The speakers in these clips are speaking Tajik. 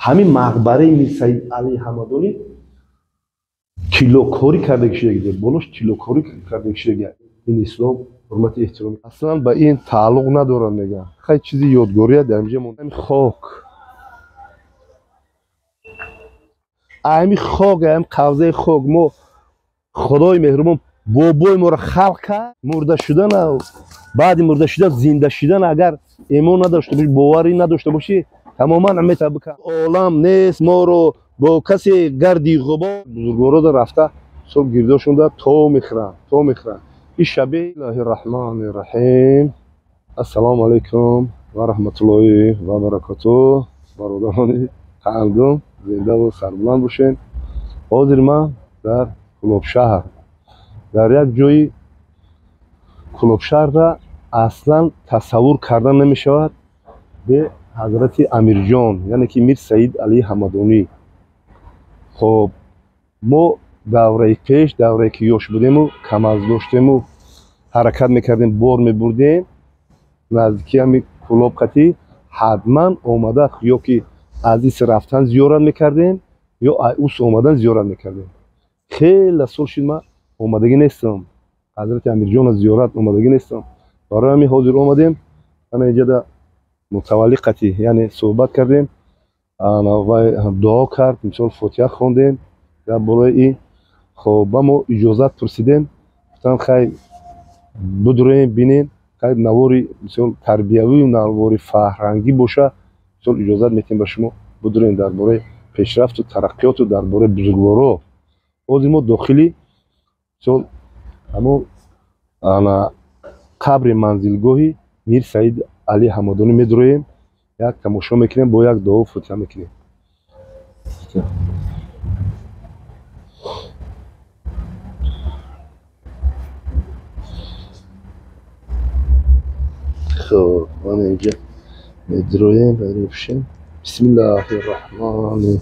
Ҳамин мақбараи Мирсаид Алӣ Ҳамадонӣ тиллокорӣ карда шудагӣ, болош тиллокорӣ карда шудагӣ. Ин ислом ҳурмати эҳтиром аслан ба ин тааллуқ надорад, мегӯям. Хай чизи ёдгория дар инҷа монда. Хок. Ами хок, ами қавзаи хок мо Худои меҳрубон бобои моро халқ кард. Мурда шудан, баъди мурда шудан зинда шудан агар имон надошта бошӣ, боварӣ надошта бошӣ, тамоман метаб олам нест моро бо касе гарди ғубор. Бузургворо рафта сол гирдошонда то мехӯранд, то мехӯранд. Ин шаби Бисмиллаҳи Раҳмони Раҳим. Ассалому алайкум ва раҳматуллоҳи ва баракатуҳ. Бародарони қандум, зинда ва сарбуланд бошед. Ҳозир ман дар Кӯлобшаҳр, дар як ҷои Кӯлобшаҳрра аслан тасаввур кардан намешавад бе ҳазрати Амирҷон, яъне ки Мир Саид Алӣ Ҳамадонӣ. Хоб, мо давраи пеш, даврае ки ёш будему, камаз доштему, ҳаракат мекардем, бор мебурдем, наздики ҳами Кӯлоб қатӣ ҳатман омада ё ки аз ис рафтан зиёрат мекардем, ё ус омадан зиёрат мекардем. Хеле сол шуд ман омадагӣ нестам. Ҳазрати Амирҷонро зиёрат омадагӣ нестам. Барои ҳамин ҳозир омадем, ана инҷода мутавалли қатӣ, яъне суҳбат кардем, вай дуо кард, мисол фотиҳа хондем дар болои ин. Хоб, ба мо иҷозат пурсидем, гуфтанд хай бидуроем бинем, хай навори мисол тарбиявию навори фарҳангӣ боша, мисол иҷозат метиҳем ба шумо бидуроем дар бораи пешрафту тараққиёту дар бораи бузургворо. Ҳозир мо дохили мисол ҳамон ана қабри манзилгоҳи Мир Саид Алӣ Ҳамадонӣ медуроем, як тамошо мекунем, бо як дуо фотиҳа мекунем. Хоб, ман инҷа медуроем, мепӯшем. Бисмиллаҳи Раҳмони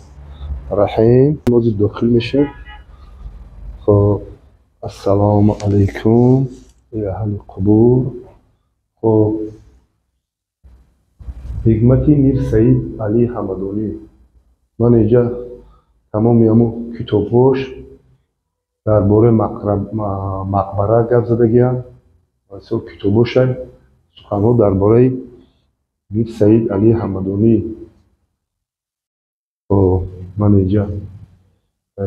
Раҳим. Ҳозир дохил мешем. Хоб, ассалому алайкум эй аҳли қубур. Хоб, ҳикмати Мир Саид Алӣ Ҳамадонӣ. Ман инҷа тамоми ҳамун китобҳош дар бораи мақбара гап задагиам, мисол китобҳошай суханҳо дар бораи Мир Саид Алӣ Ҳамадонӣ. Хоб, ман инҷа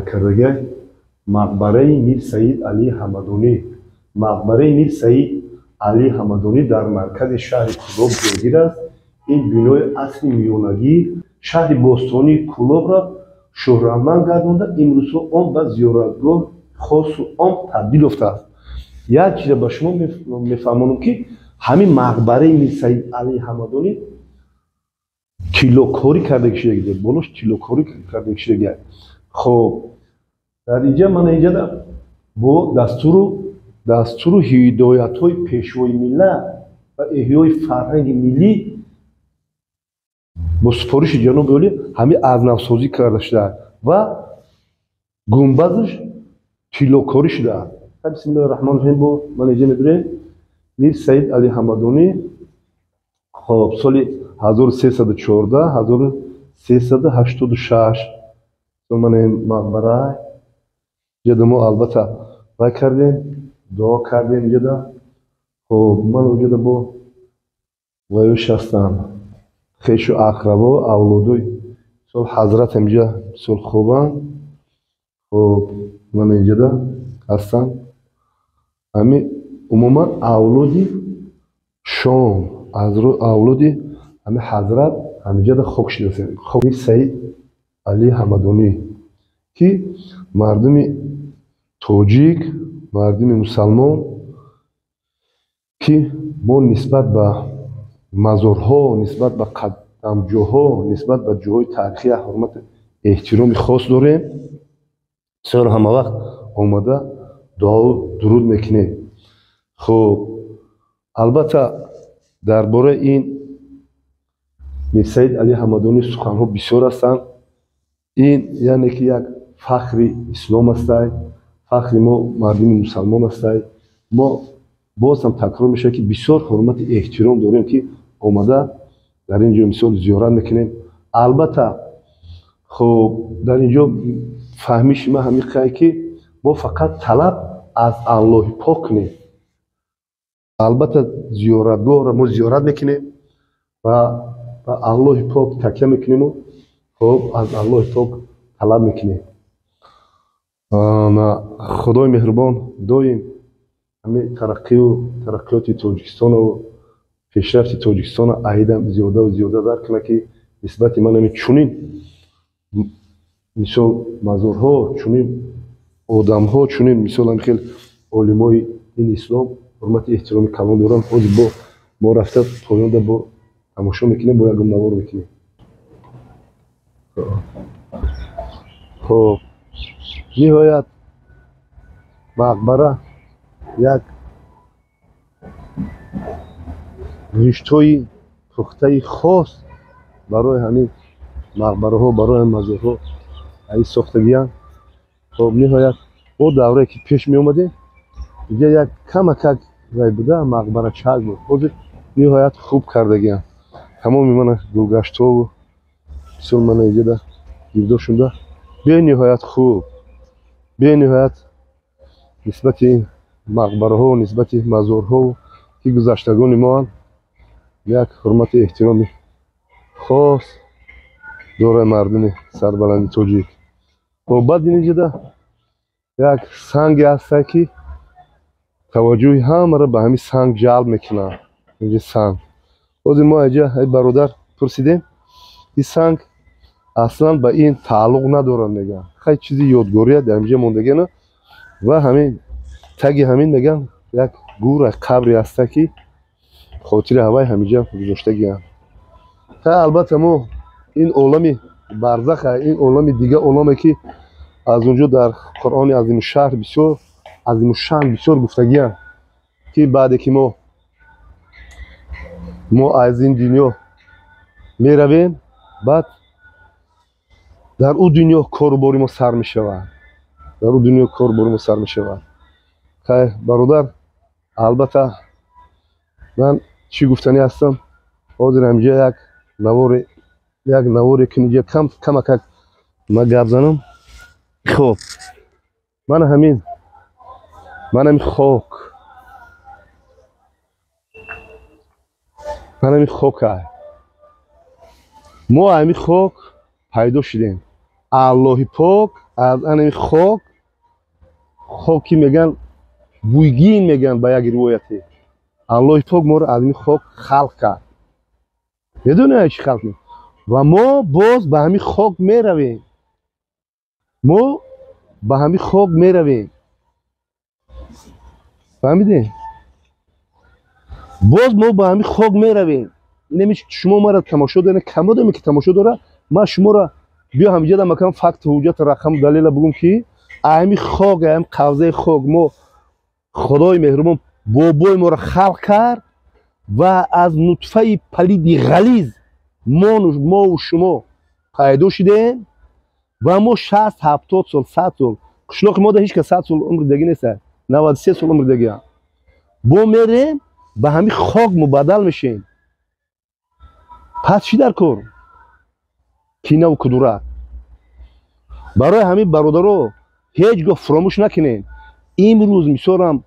кардагиай мақбараи Мир Саид Алӣ Ҳамадонӣ. Мақбараи Мир Саид Алӣ Ҳамадонӣ дар маркази шаҳри Кӯлоб ҷойгир аст. Ин бинои асри миёнагии шаҳри бостонии Кӯлобро шӯҳратманд гардонда, имрӯзҳо он ба зиёратгоҳ хосу ом табдил ёфтааст. Як чиза ба шумо мефаҳмонам, ки ҳамин мақбараи Мир Саид Алӣ Ҳамадонӣ тиллокорӣ карда шудагӣ, болош тиллокорӣ карда шудагӣ. Хоб, дар инҷа ман инҷа бо дастуру ҳидоятҳои пешвои миллат ва эҳёи фарҳанги миллӣ бо супориши ҷаноби олӣ ҳамин аз навсозӣ карда шудааст ва гунбазаш тиллокорӣ шудааст. Бисмиллоҳи Раҳмони Раҳим. Бо ман инҷа медурем Мир Саид Алӣ Ҳамадонӣ. Хоб, соли 1314, 1386 ман ин мақбара инҷа мо албатта вай кардем, дуо кардем инҷода. Хоб, ман инҷода бо вайош ҳастам, хешу ақрабо, авлодои мисол ҳазрат инҷа мисол хобанд. Хоб, ман инҷода ҳастам. Ҳамин умуман авлоди Шом, аз авлоди ҳамин ҳазрат ҳаминҷода хок шудааст. Хок Мир Саид Алӣ Ҳамадонӣ, ки мардуми тоҷик, мардуми мусалмон, ки мо нисбат ба мазорҳо, нисбат ба қадамҷоҳо, нисбат ба ҷойҳои таърихӣ ҳурмату эҳтироми хос дорем, бисёр ҳама вақт омада дуову дуруд мекунем. Хоб, албатта дар бораи ин Мир Саид Алӣ Ҳамадонӣ суханҳо бисёр ҳастанд. Ин яъне ки як фахри ислом ҳастай, фахри мо мардуми мусалмон ҳастай. Мо боз ҳам такрор мешавад, ки бисёр ҳурмати эҳтиром дорем, ки омада дар ин ҷо мисол зиёрат мекунем. Албатта Хуб, дар инҷо фаҳмиши ман ҳамин қай, ки мо фақат талаб аз Аллоҳи пок кунем. Албатта, зиёратгоҳро мо зиёрат мекунем ва ба Аллоҳи пок такя мекунему, хуб, аз Аллоҳи пок талаб мекунем. Худои меҳрубон доим ҳамин тараққию тараққиёти Тоҷикистону пешрафти Тоҷикистона аидам зиёдаву зиёда дар кунад, ки нисбати ман ҳамин чунин мисол мазорҳо, чунин одамҳо, чунин мисол ҳамин хел олимои дини ислом ҳурмати эҳтироми калон дорам. Ҳозир бо мо рафта поёнда бо тамошо мекунем, бо ягон навор мекунем. Хуб, ниҳоят мақбара як риштҳои пухтаи хос барои ҳамин мақбараҳо, барои ҳамин мазорҳо аи сохтагиянд. Хуб, ниҳоят мо даврае ки пеш меомадем, инҷа як камакак вай буда, мақбара чак буд. Ҳозир ниҳоят хуб кардагиянд. Тамоми мана гулгаштҳову бисёр мана инҷада гирдо шуда, бениҳоят хуб, бениҳоят нисбати ин мақбараҳо, нисбати мазорҳо, ки гузаштагони моанд, як ҳурмати эҳтироми хос дорад мардуми сарбаланди тоҷик. Хоб, баъд инҷода як санге ҳаста, ки таваҷҷӯҳи ҳамаро ба ҳамин санг ҷалб мекунад. Инҷа санг, ҳозир мо инҷа ай бародар пурсидем, ин санг аслан ба ин тааллуқ надорад, мегӯянд. Хай, чизи ёдгория дар инҷа мондагиана ва ҳамин таги ҳамин, мегӯянд, як гур, қабре ҳаста, ки хотири ҳавай ҳаминҷа гузоштагианд. Та албатта, мо ин олами барзаха, ин олами дига, оламе ки аз онҷо дар Қуръони азимушшаҳр бисёр азимушшаън бисёр гуфтагианд, ки баъде ки мо аз ин дунё меравем, баъд дар ӯ дунё кору бори мо сар мешавад, дар ӯ дунё кору бори мо сар мешавад. Хайр, бародар, албатта, ман чӣ гуфтанӣ ҳастам? Ҳозир ҳаминҷа як наворе ки инҷа кам камакак ман гап занам. Хуб, ман ҳамин хок, ман ҳамин хока, мо ҳамин хок пайдо шудем. Аллоҳи пок аз ҳамин хок, хоки мегӯянд буйгин, мегӯянд ба як ривояте, Аллоҳи пок моро аз ҳамин хок халқ кард. Медонед, чӣ халқ? Ва мо боз ба ҳамин хок меравем, мо ба ҳамин хок меравем, фаҳмидем? Боз мо ба ҳамин хок меравем. Инами шумо мара тамошо доред, камодаме ки тамошо дора, ман шуморо биё ҳамиҷа макам факт, ҳуҷҷат, рақам, далела бугум, ки ҳамин хок, ҳамин қавзаи хок мо Худои меҳрубон бобои моро халқ кард ва аз нутфаи палиди ғализ мову шумо пайдо шудем. Ва мо 60, 70 сол, 100 сол, қишлоқи мо да ҳеч кас 100 сол умр дагӣ неста, 93 сол умр дагиам. Бо мерем, ба ҳамин хок мубаддал мешем. Пас чӣ дар кор кинаву кудурат? Барои ҳамин, бародаро, ҳеҷ гоҳ фуромӯш накунем. Имрӯз мисолам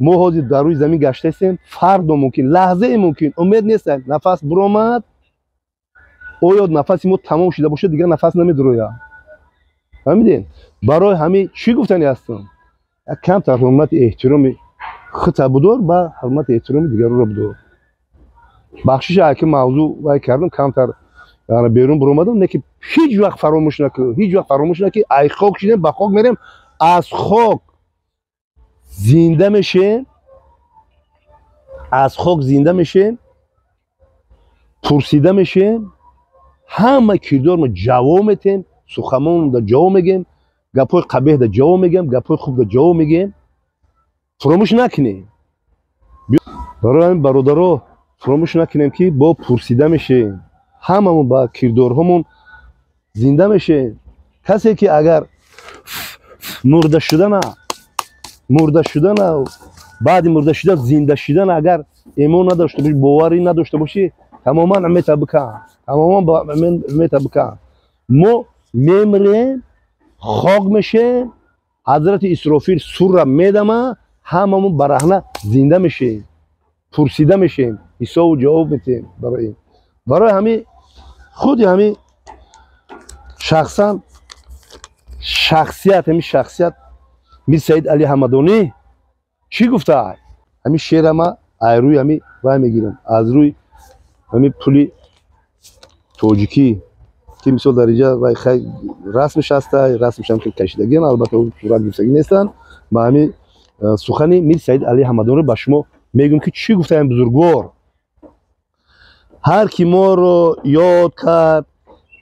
мо ҳозир дар рӯи замин гаштаистем, фардо мумкин, лаҳзае мумкин, умед нест, нафас буромад, оё нафаси мо тамом шуда бошад, дигар нафас намедурояд. Фаҳмидем? Барои ҳамин чӣ гуфтани ҳастам? Як камтар ҳурмати эҳтироми худта будор ба ҳурмати эҳтироми дигарро будор. Бахшиш, ки мавзӯъ вай кардам, камтар берун буромадам, не ки ҳеҷ вақт фаромӯш накун, ҳеҷ вақт фаромӯш накун, ки ай хок шидем, ба хок мерем, аз хок зинда мешем, аз хок зинда мешем, пурсида мешем, ҳама кирдормо ҷавоб метем, суханонда ҷавоб мегем, гапҳои қабеҳда ҷавоб мегем, гапҳои хубда ҷавоб мегем. Фуромӯш накунем. Барои ҳамин, бародаро, фуромӯш накунем, ки бо пурсида мешем, ҳамамон ба кирдорҳомон зинда мешем. Касе ки агар мурда шудана, баъди мурда шудан зинда шудан агар имон надошта бошӣ, боварӣ надошта бошӣ, тамоман умета бикан, тамоман умета бикан. Мо Мемирем, хок мешем, Ҳазрати Исрофил сурра медама, ҳамамон бараҳна зинда мешем, пурсида мешем, ҳисобу ҷавоб метиҳем. Барои ин, барои ҳамин худи ҳамин шахсан шахсият, ҳамин шахсият Мир Саид Али Ҳамадонӣ чӣ гуфтаа? Ҳамин шеъра ма ай рӯи ҳамин вай мегирам, аз рӯи ҳамин пули тоҷикӣ, ки мисол дар инҷа вай хай расмш ҳаста, расмшам хел кашидагиан, албатта сурат гирифтагӣ нестанд. Ба ҳамин сухани Мир Саид Али Ҳамадонро ба шумо мегӯям, ки чӣ гуфтаям бузургвор. Ҳар ки моро ёд кард,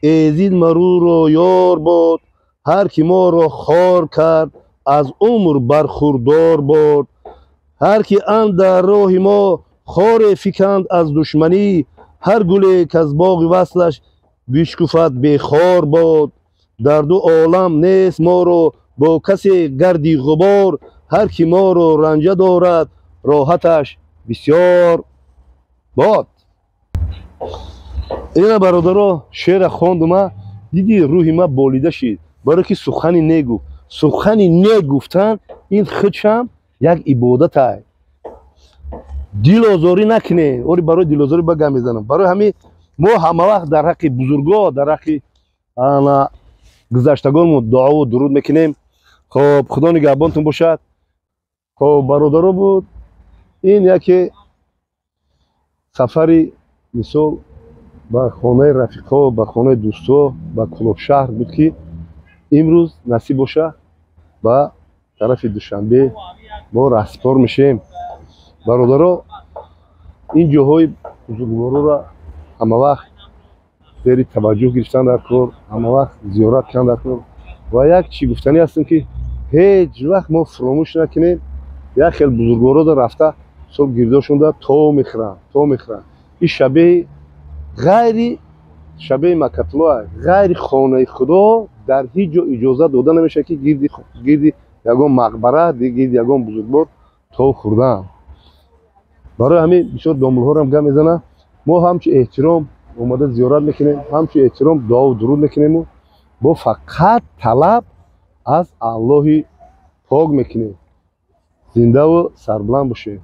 эзид маруро ёр бод, ҳар ки моро хор кард, аз умр бархурдор бод. Ҳар ки андар роҳи мо хоре фиканд аз душманӣ, ҳар гуле каз боғи васлаш бишкуфад, бехор бод. Дар ду олам нест моро бо касе гарди ғубор, ҳар ки моро ранҷа дорад, роҳаташ бисёр бод. Ина, бародаро, шеъра хондума, диди, рӯҳи ма болида шид, барое ки сухани не гуфт. Сухани не гуфтан ин худшам як ибодатай. Дилозорӣ накунед. Ори, барои дилозорӣ ба гап мезанам. Барои ҳамин мо ҳамавақт дар ҳаққи бузурго, дар ҳаққи гузаштагонмон дуову дуруд мекунем. Хоб, Худо нигаҳбонтон бошад. Хоб, бародаро, буд ин яке сафари, мисол, ба хонаи рафиқҳо, ба хонаи дӯстҳо, ба Кӯлобшаҳр буд, ки имрӯз насиб боша, ба тарафи Душанбе мо раҳсипор мешем. Бародаро, ин ҷоҳои бузургвороро ҳамавақт зери таваҷҷӯҳ гирифтан дар кор, ҳамавақт зиёрат кардан дар кор. Ва як чӣ гуфтанӣ ҳастем, ки ҳеҷ вақт мо фуромӯш накунем: як хел бузургворода рафта, мисол, гирдошонда то мехӯранд, то мехӯранд. Ин шабеҳи ғайри шабеҳи Макатулло, ғайри хонаи Худо дар ҳеҷ ҷо иҷозат дода намешавад, ки гирди ягон мақбара, гирди ягон бузургвор то хӯрдан. Барои ҳамин бисёр домулҳоро гап мезананд. Мо ҳамчун эҳтиром омада зиёрат мекунем, ҳамчун эҳтиром дуову дуруд мекунему бо фақат талаб аз Аллоҳи пок мекунем. Зиндаву сарбуланд бошем.